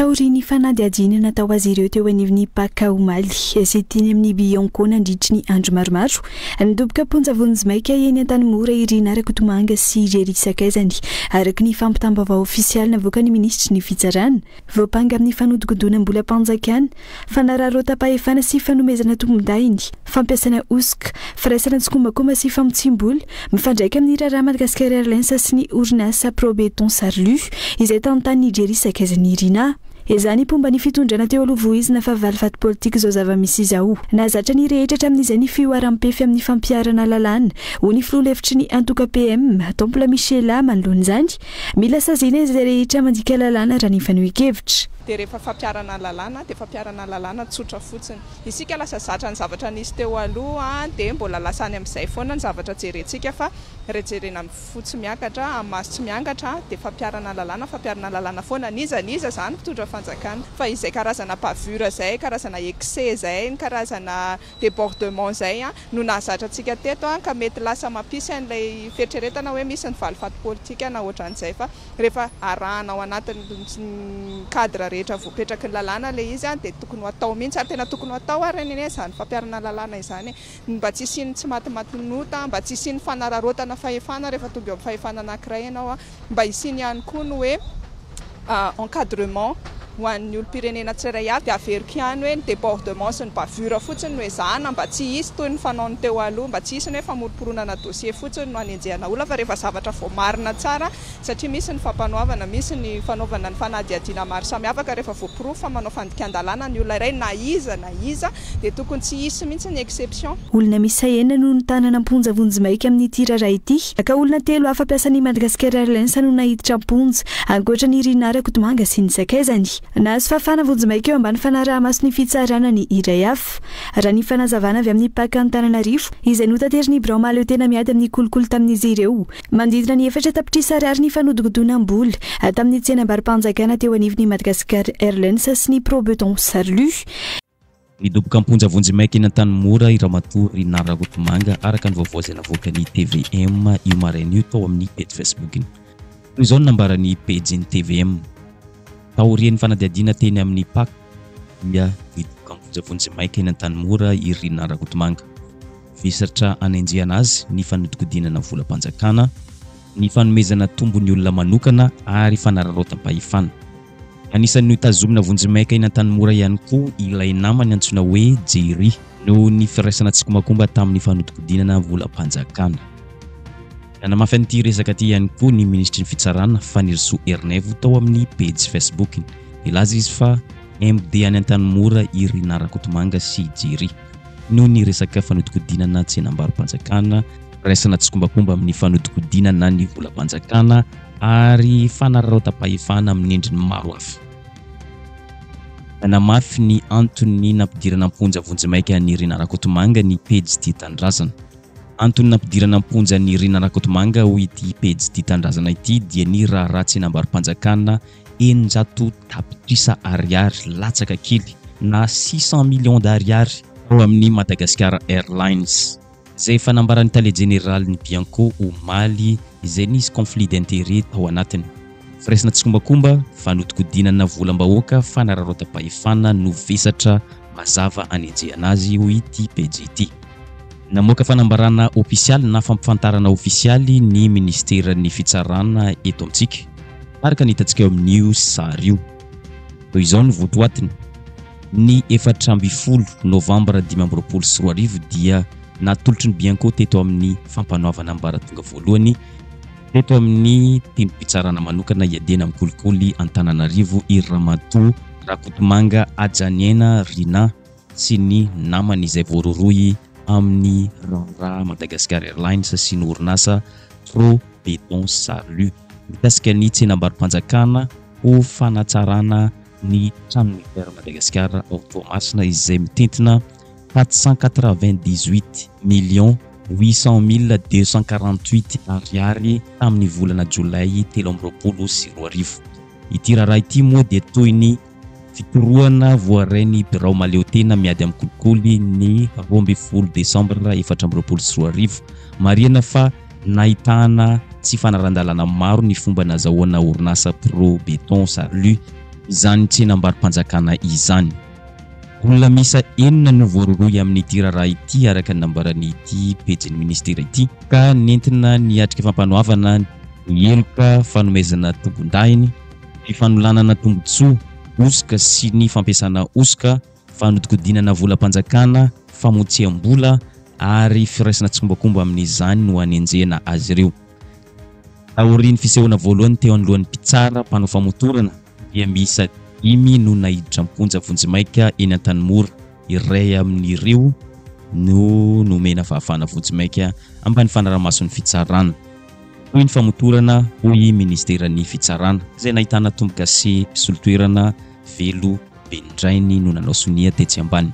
Taorian'ny fanadihadiana natao azy ireo teo anivon'ny Pac omaly sy teny amin'ny Bianco nandritry ny andro maromaro, nidoboka am-ponja vonjimaika eny Antanimora i Rinah Rakotomanga sy Jerry Sakaizany, araka ny fampitam-baovao ofisialy navoakan'ny minisitry ny Fitsarana. Voampanga amin'ny fanodikodinam-bolam-panjakana, fanararaotam-pahefana sy fanomezana tombondahiny, fampiasana hosoka, firaisana tsikombakomba sy famotsiam-bola, mifandraika amin'ny raharaha Madagascar Airlines sy ny orinasa Probeton Sarlu, izay tantanin'i Jerry Sakaizanirina. Izany mpomba ny fitondrana teo aloha voizina fa valifaty politika izao zava-misy izao. Nahazatra ny rehetra hatramin'izay ny fihoaram-pefy amin'ny fampiharana lalàna, hoy ny filoha lefitry ny antoko APM, Tomple Michela, manoloana izany. Mila saziana izay rehetra mandika lalàna raha ny fanehoan-kevitra. Dia rehefa fampiharana ny lalàna dia fampiharana ny lalàna tsotra fotsiny. Isika lasa zatra ny zavatra nisy teo aloha dia mbola lasa any amin'izay foana ny zavatra jerentsika fa raha jerena amin'ny fo tsy miakatra, amin'ny maso tsy miangatra dia fampiharana ny lalàna, fampiharana ny lalàna foana n'iza n'iza izany mpitondra fanjakana. Fa izay karazana bavure izay, karazana excès izay, ny karazana débordement izay no nahazatra antsika teto ka mety lasa mampisy an'ilay fieritreretana hoe misy ny valifaty politika na ohatran'izay fa rehefa arahana ao anatin'ny cadre rehetra voapetraky ny lalàna ilay izy dia tokony ho atao mihitsy ary tena tokony ho atao ary anie izany fampiharana lalàna izany e, mba tsy hisian'ny tsy matimatin'ota, mba tsy hisian'ny fanararaotana fahefana rehefa tonga eo amin'ny fahefana anankiray ianao, mba hisiany ihany koa ny hoe encadrement ho an'ny olom-pirenena tsirairay avy, dia averiko ihany hoe ny débordement sy ny bavure fotsiny no ezahana mba tsy hisy toy ny fanaon'ny teo aloha, mba tsy hisy ny hoe famoroporonana dossier fotsiny no hanenjehana olona fa rehefa zavatra voamarina tsara satria misy ny fampanoavana, misy ny fanaovana ny fanadihadiana maro samihafa ka rehefa voaporofo fa manao fandikan-dalàna ny olona iray na iza na iza dia tokony tsy hisy mihitsy ny exception. Olona miisa enina no notanana am-ponja vonjimaika amin'ity raharaha ity, ka olona telo hafa mpiasan'ny Madagascar Airlines no naiditra am-ponja, ankoatra an'i Rinah Rakotomanga sy ny sakaizany. Nahazo fahafahana vonjimaika eo ambany fanaraha-mason'ny fitsarana ny iray hafa. Raha ny fanazavana avy amin'ny Pac Antananarivo, izay notaterin'ny birao mahaleo tena miady amin'ny kolikoly tamin'izy ireo, manodidina ny 4 tapitrisa ariary ny fanodinkodinam-bola tamin'ny tsenam-barom-panjakana teo anivon'ny Madagascar Airlines sy ny Probeton Sarlu. Nidoboka am-ponja vonjimaika eny Antanimora i Ramatoa Rinah Rakotomanga, araka ny vaovao izay navoakan'ny tvm io maraina io tao amin'ny pejy Facebook-ny. Toy izao no nambaran'ny pejin'ny tvm, Taorian'ny fanadihadiana teny amin'ny Pac dia nidoboka am-ponja vonjimaika eny Antanimora i Rinah Rakotomanga. Vesatra anenjehana azy ny fanodikodinana volam-panjakana, ny fanomezana tombony olona manokana ary fanararaotam-pahefana. Anisan'ny notazomina vonjimaika eny Antanimora ihany koa ilay namany antsoina hoe Jerry noho ny firaisana tsikombakomba tamin'ny fanodikodinana volam-panjakana. Nanamafy an'ity resaka ity ihany koa ny minisitry ny Fitsarana, Fanirisoa Ernaivo tao amin'ny pejy Facebook-ny. Nilaza izy fa MD any Antanimora i Rinah Rakotomanga sy Jerry noho ny resaka fanodikodinana tsenambaro-panjakana, firaisana tsikombakomba amin'ny fanodikodinana ny volam-panjakana ary fanararaotam-pahefana amin'ny endriny maro hafa. Nanamafy ny antony nampidirana am-ponja vonjimaika an'i Rinah Rakotomanga ny pejy Tia Tanindrazana. Antony nampidirana am-ponja an'i Rinah Rakotomanga hoy ity pejy Tia Tanindrazana ity dia ny raharaha tsenambaro-panjakana 600 tapitrisa ariary latsaka kely na 600 millions d'ariary tao amin'ny Madagascar Airlines. Izay efa nambaran'ny tale jeneralin'ny Bianco omaly izay nisy conflit d'intérêt tao anatiny. Firaisana tsikombakomba, fanodikodinana volam-bahoaka, fanararaotam-pahefana no vesatra mazava anenjehana azy, hoy ity pejy ity. Namoaka fanambarana ofisialy na fampifantarana ofisialy ny minisiteran'ny fitsarana eto amintsika, araka ny hitantsika eo amin'io sary io. Toy izao ny votoatiny. Ny 14 novambra 2025 dia natolotry ny Bianco teto amin'ny fampanoavana ambaratonga voalohany teto amin'ny tendrom-pitsarana manokana hiadiana amin'ny kolikoly Antananarivo i Ramatoa Rakotomanga Hajaniaina Rinah sy ny namany izay voarohirohy amin'ny raharaha Madagascar Airlines sy ny orinasa Pro Beton Salut mikasika ny tsenambaro-panjakana ho fanatsarana ny tranon'ny Air Madagascar ao Toamasina izay mitentina 498 millions 800 mille 248 ariary tamin'ny volana jolay 2023. Ity raharaha ity moa dia toy ny fitorohana voarain'ny birao mahaleotena miady amin'ny kolikoly ny 12 desambra 2024. Marihana fa nahitana tsy fanaran-dalàna maro ny fomba nazahoana orinasa Pro Beton Salut. izany tsenambaro-panjakana izany. Olona miisa enina no voarohirohy amin'ity raharaha ity araka ny nambaran'ity pejin'ny minisitera ity ka nentina niatrika fampanoavana ny heloka fanomezana tombondahiny, fifanolanana tombontsoa, hosoka sy ny fampiasana hosoka, fanodikodinana volam-panjakana, famotsiam-bola ary firaisana tsikombakomba amin'izany no anenjehana azy ireo. Taorian'ny fisehoana voalohany teo anoloan'ny mpitsara mpanao famotorana dia miisa dimy no naiditra am-ponja vonjimaika eny Antanimora. Iray amin'ireo no nomena fahafahana vonjimaika ambany fanaraha-mason'ny fitsarana. Toy ny famotorana, hoy ministeran'ny fitsarana, izay nahitana tombo-kase mpisolo toerana Velo Benindrainy no nanao sonia tetsy ambany.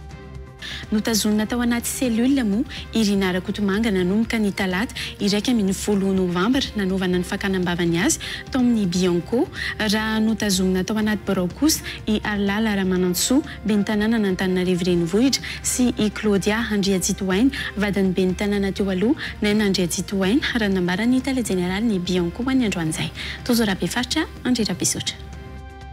Notazonina tao anaty cellule moa i Rinah Rakotomanga nanomboka ny talata 11 novambra nanaovana ny fakana am-bavany azy tao amin'ny Bianco, raha notazomina tao anaty birao kosa i Harilala Ramanantsoa, ben'ny tanànan'Antananarivo Renivohitra sy i Claudia Andriatsitohaina, vadin'ny ben'ny tanàna teo aloha, Naina Andriatsitohaina, raha ny nambaran'ny tale jeneralin'ny Bianco ny androan'izay. Tojo Rabefaritra, Andry Rabesotra.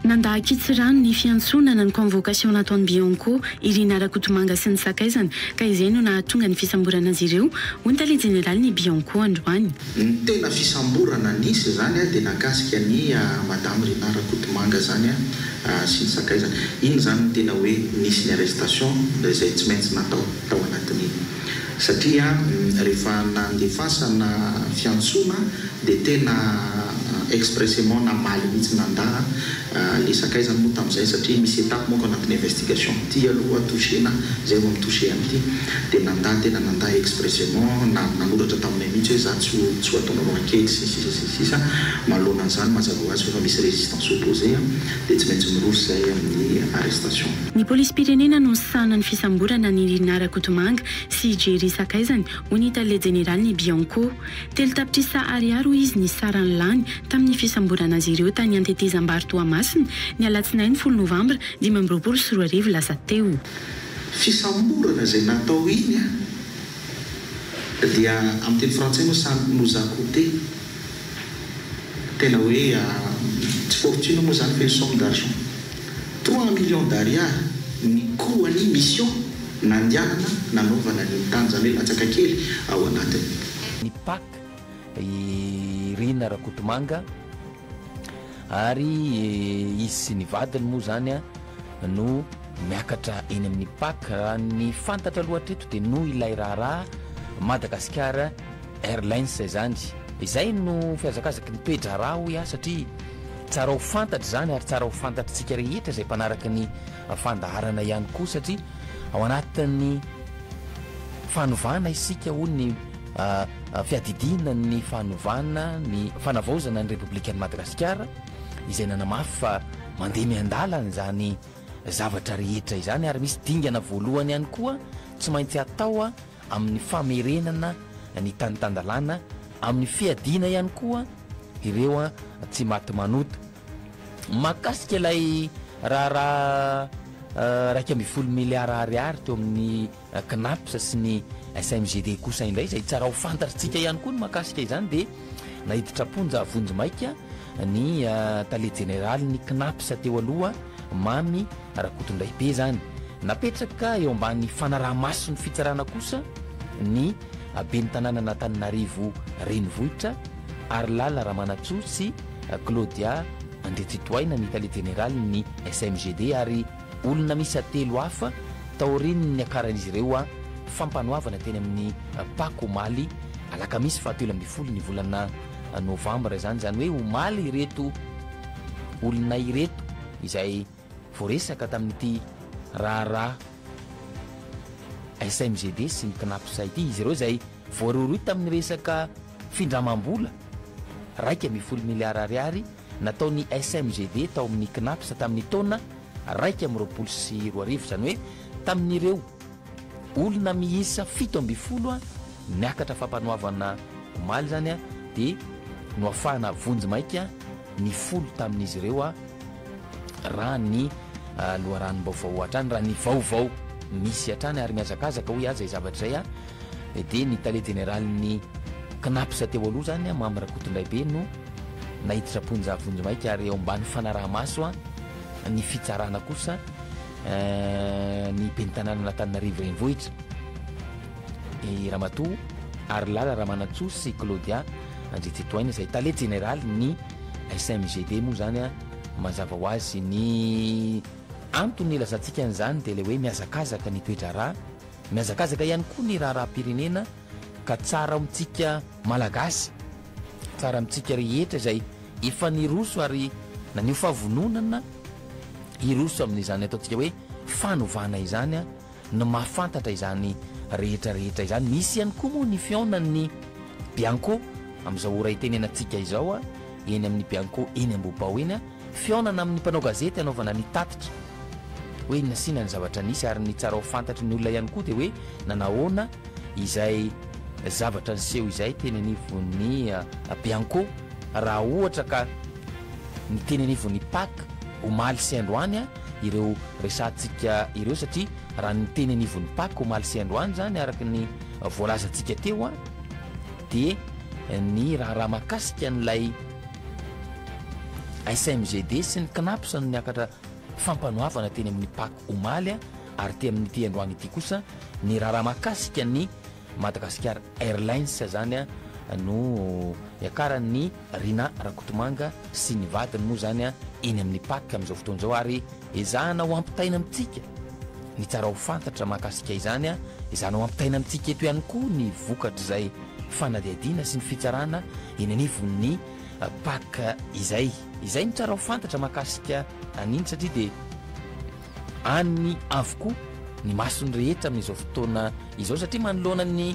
Nandà an-kitsirano ny fiantsoana na ny convocation nataon'i Bianco, i Rinah Rakotomanga sy ny sakaizany, ka izay no nahatonga ny fisamborana azy ireo, hoy ny tale jeneralin'ny Bianco androany. Ny tena fisamborana nisy izany dia nahakasika an'i Madame Rinah Rakotomanga izany sy ny sakaizany. Iny izany no tena hoe nisy ny arrestation izay tsy maintsy natao tao anatin'iny. Satria rehefa nandefasana fiantsoana dia tena expressément namaly mihitsy nandà le sakaizany moa tamin'izay satria misy étape manko anatin'ny investigation, ity aloha toucher-na izay vao mi-toucher an'ity, dia nandà tena nandà expressément na nanoratra taminay mihitsy hoe za tsy ho tsy ho ataonareo enquête sy ny sisa sy ny sisa, manoloana an'izany mazava ho azy fa efa misy résistance opposée dia tsy maintsy miroso izay amin'ny arrestation. Ny polisim-pirenena no nisahana ny fisamborana an'i Rinah Rakotomanga sy i Jerry sakaizany, hoy ny tale jeneralin'ny Bianco. Telo tapitrisa ariary hoy izy ny sarany lany tamin'ny fisamborana azy ireo tany Antetezambaro Toamasina ny alatsinainy folo novambra 2025 lasa teo. Fisamborana izay natao iny dia amin'ny teny frantsay moa ça nous a coûté tena hoe tsy fortune moa izany fa une somme d'argent, trois millions d'ariary ny coût an'ny mission. Nandianana nanaovana an'iny tany, izany hoe latsaka kely ao anatiny. Ny Pac, i Rina Rakotomanga ary izy sy ny vadiny moa izany no miakatra eny amin'ny Pac. Raha ny fantatra aloha hatreto dia noho ilay raharaha Madagasikara Airlines izany. Izay no fihazakazaky ny toe-draharaha hoy aho satria tsara ho fantatra izany ary tsara ho fantatr'tsika rehetra izay mpanaraka ny fandaharana ihany koa satria ao anatin'ny fanovana isika hoy ny fiadidiana ny fanovana ny fanavaozana ny Repoblikan'i Madagasikara izay nanamafy fa mandeha miandalana izany zavatra rehetra izany ary misy dingana voalohany ihany koa tsy maintsy atao amin'ny famerenana ny tany tan-dalàna amin'ny fiadiana ihany koa ireo tsy maty manota. Mahakasika ilay raharaha 11 miliara ariary teo amin'ny Cnaps sy ny SMGD kosa indray, izay tsara ho fantatritsika ihany koa ny mahakasika izany dia naiditra am-ponja vonjimaika ny tale jeneralin'ny Cnaps teo aloha, Mamy Rakotondraibe izany. Napetraka eo ambany fanaraha-mason'ny fitsarana kosa ny ben'ny tanànan'Antananarivo Renivohitra, Harilala Ramanantsoa sy Claudia Andriantsitohaina, ny tale jeneralin'ny SMGD ary olona miisa telo hafa taorian'ny niakaran'izy ireo fampanoavana teny amin'ny Pac omaly alakamisy faha 13 ny volana novambra izany. Izany hoe omaly ireto olona ireto izay voaresaka tamin'ity raharaha SMGD sy ny Cnaps ity. Izy ireo izay voarohirohy tamin'ny resaka findramam-bola 11 miliara ariary nataon'ny SMGD tao amin'ny Cnaps tamin'ny taona 2021, izany hoe tamin'ireo olona miisa 17 niakatra fampanoavana omaly izany dia noafahana vonjimaika ny folo tamin'izy ireo raha ny loharanom-baovao hatrany, raha ny vaovao misy hatrany ary mihazakazaka hoy aho izay zavatra izay dia ny tale jeneralin'ny Cnaps teo aloha izany Mamy Rakotondraibe no naiditra am-ponja vonjimaika ary eo ambany fanaraha-maso. ny fitsarana kosa ny ben'ny tanànan'Antananarivo Renivohitra, i Ramatoa Harilala Ramanantsoa sy Claudia Andriantsitohaina izay tale jeneraly ny SMGD moa izany. Mazava ho azy ny antony ilazantsika an'izany dia ilay hoe mihazakazaka ny toe-draharaha, mihazakazaka ihany koa ny raharaham-pirenena ka tsara amintsika Malagasy, tsara amintsika rehetra izay efa niroso ary naneho fahavononana hiroso amin'izany ataontsika hoe fanovana izany no mahafantatra izany rehetra rehetra izany. Misy ihany koa moa ny fihaonan'ny Bianco amin'izao ora itenenantsika izao, eny amin'ny Bianco eny Ambohibao eny, fihaonana amin'ny mpanao gazety hanaovana ny tatitra hoe nasiana ny zavatra nisy ary ny tsara ho fantatry ny olona ihany koa dia hoe nanahoana izay zavatra niseho izay teny anivon'ny Bianco raha ohatra ka ny teny anivon'ny Pac omaly sy androany ireo resahantsika ireo satria raha ny teny anivon'ny Pac omaly sy androany izany araka ny voalazantsika teo dia ny raharaha mahakasika an'ilay SMGD sy ny CNAPS no niakatra fampanoavana teny amin'ny Pac omaly ary teny amin'ity androany ity kosa ny raharaha mahakasika ny Madagascar Airlines izany no iakaran'i Rinah Rakotomanga sy ny vadiny moa izany eny amin'ny Pac amin'izao fotoana izao ary ezahana ho ampitaina amintsika ny tsara ho fantatra mahakasika izany, ezahana ho ampitaina amintsika eto ihany koa ny vokatr'izay fanadihadiana sy ny fitsarana eny anivon'ny Pac izay. Izay no tsara ho fantatra mahakasika an'iny satria dia any avokoa ny mason'ny rehetra amin'izao fotoana izao satria manoloana ny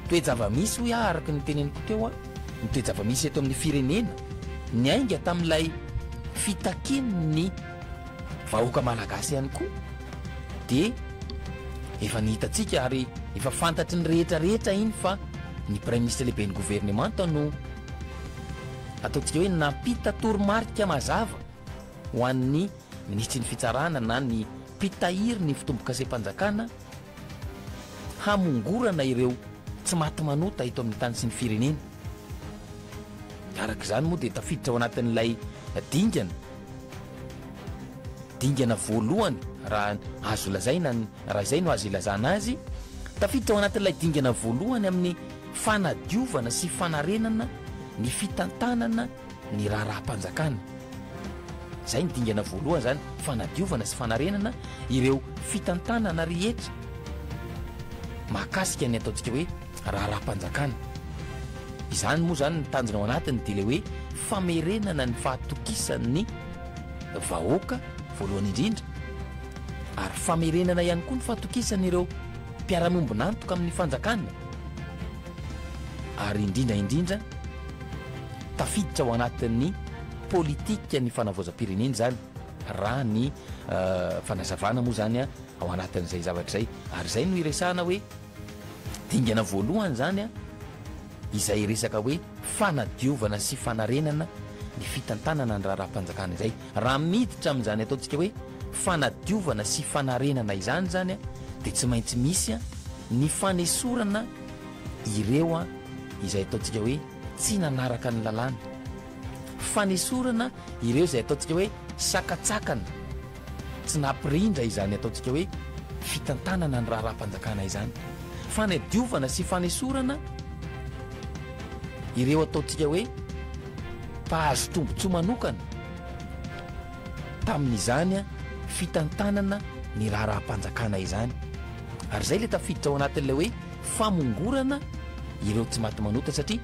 toe-java-misy hoy aho araka ny teneniko teo ny toe-java-misy eto amin'ny firenena niainga tamin'ilay fitakian'ny vahoaka malagasy ihany koa dia efa ny hitantsika ary efa fantatry ny rehetra rehetra iny fa ny praiminisitra lehiben'ny governemanta no ataontsika hoe nampita toromarika mazava ho an'ny minisitry ny fitsarana na ny mpitahiry ny fitombokasem-panjakana hamongorana ireo tsy maty manota eto amin'ny tany sy ny firenena. Araka izany moa dia tafiditra ao anatin'ilay dingana, dingana voalohany raha azo lazaina, raha izay no azo ilazana azy, tafiditra ao anatin'ilay dingana voalohany amin'ny fanadiovana sy fanarenana ny fitantanana ny raharaham-panjakana. Izay ny dingana voalohany izany, fanadiovana sy fanarenana ireo fitantanana rehetra mahakasika ny ataontsika hoe raharaham-panjakana. Izany moa izany ny tanjona ao anatiny dia ilay hoe famerenana ny fahatokisan'ny vahoaka voalohany indrindra ary famerenana ihany koa ny fahatokisan'ireo mpiara-miombon'antoka amin'ny fanjakana ary indrindra indrindra tafiditra ao anatin'ny politikan'ny fanavaozam-pirenena izany raha ny fanazavana moa izany ao anatin'izay zavatra izay ary izay no iresahana hoe dingana voalohany izany izay resaka hoe fanadiovana sy fanarenana ny fitantanana ny raharaham-panjakana izay. Raha miditra amin'izany ataontsika hoe fanadiovana sy fanarenana izany izany dia tsy maintsy misy ny fanesorana ireo izay ataontsika hoe tsy nanaraka ny lalàna, fanesorana ireo izay ataontsika hoe sakatsakana, tsy nampirindra izany ataontsika hoe fitantanana ny raharaham-panjakana izany, fanadiovana sy fanesorana ireo ataontsika hoe mpahazo tombontsoa manokana tamin'izany fitantanana ny raharaham-panjakana izany. Ary izay ilay tafiditra ao anatin'ilay hoe famongorana ireo tsy maty manota satria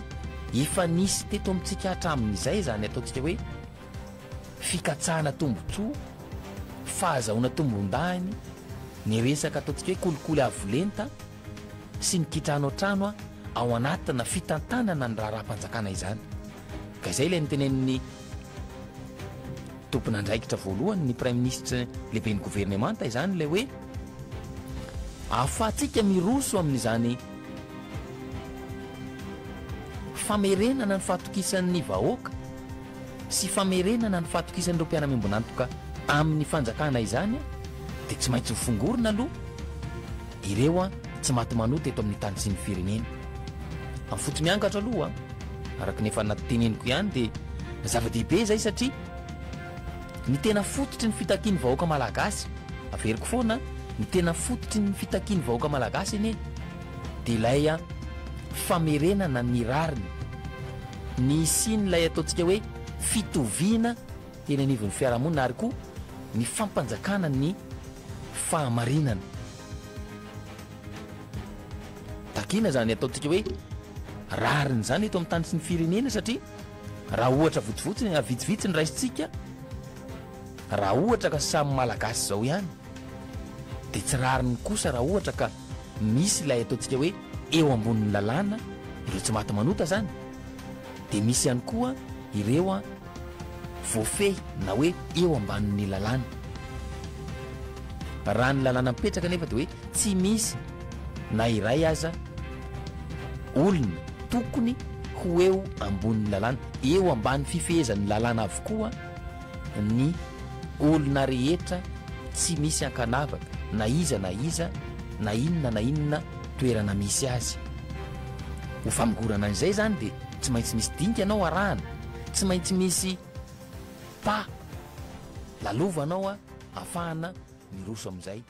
efa nisy teto amintsika hatramin'izay izany ataontsika hoe fikatsahana tombontsoa, fahazahoana tombondahiny, ny resaka ataontsika hoe kolikoly avo lenta sy ny kitranoantrano ao anatina fitantanana ny raharaham-panjakana izany. Ka izay ilay notenenin'ny tompon'andraikitra voalohany, ny praiminisitra lehiben'ny governemanta izany ilay hoe ahafahantsika miroso amin'izany famerenana ny fahatokisan'ny vahoaka sy famerenana ny fahatokisan'ireo mpiara-miombon'antoka amin'ny fanjakana izany dia tsy maintsy hofongorina aloha ireo tsy maty manota eto amin'ny tany sy ny firenena. Amin'ny fotsy miangatra aloha, araka ny efa nateneniko ihany dia zava-dehibe izay satria. Ny tena fototry ny fitakian'ny vahoaka malagasy, averiko foana, ny tena fototry ny fitakian'ny vahoaka malagasy anie dia ilay famerenana ny rariny, ny hisian'ilay ataontsika hoe fitoviana eny anivon'ny fiarahamonina ary koa ny fampanjakana ny fahamarinana. Takiana izany ataontsika hoe rariny izany eto amin'ny tany sy ny firenena satria raha ohatra votsivotsy na vitsivitsy ny raisintsika, raha ohatra ka samy Malagasy izao ihany dia tsy rariny kosa raha ohatra ka misy ilay ataontsika hoe eo ambonin'ny lalàna ireo tsy maty manota izany dia misy ihany koa ireo voafehy na hoe eo ambanin'ny lalàna. Raha ny lalàna mipetraka anefa dia hoe tsy misy na iray aza olona tokony ho eo ambonin'ny lalàna. Eo ambany fifehezan'ny lalàna avokoa ny olona rehetra tsy misy ankanavaka na iza na iza na inona na inona toerana misy azy. Ho famongorana an'izay izany dia tsy maintsy misy dingana ao arahana, tsy maintsy misy pas lalovanao ahafahana miroso amin'izay.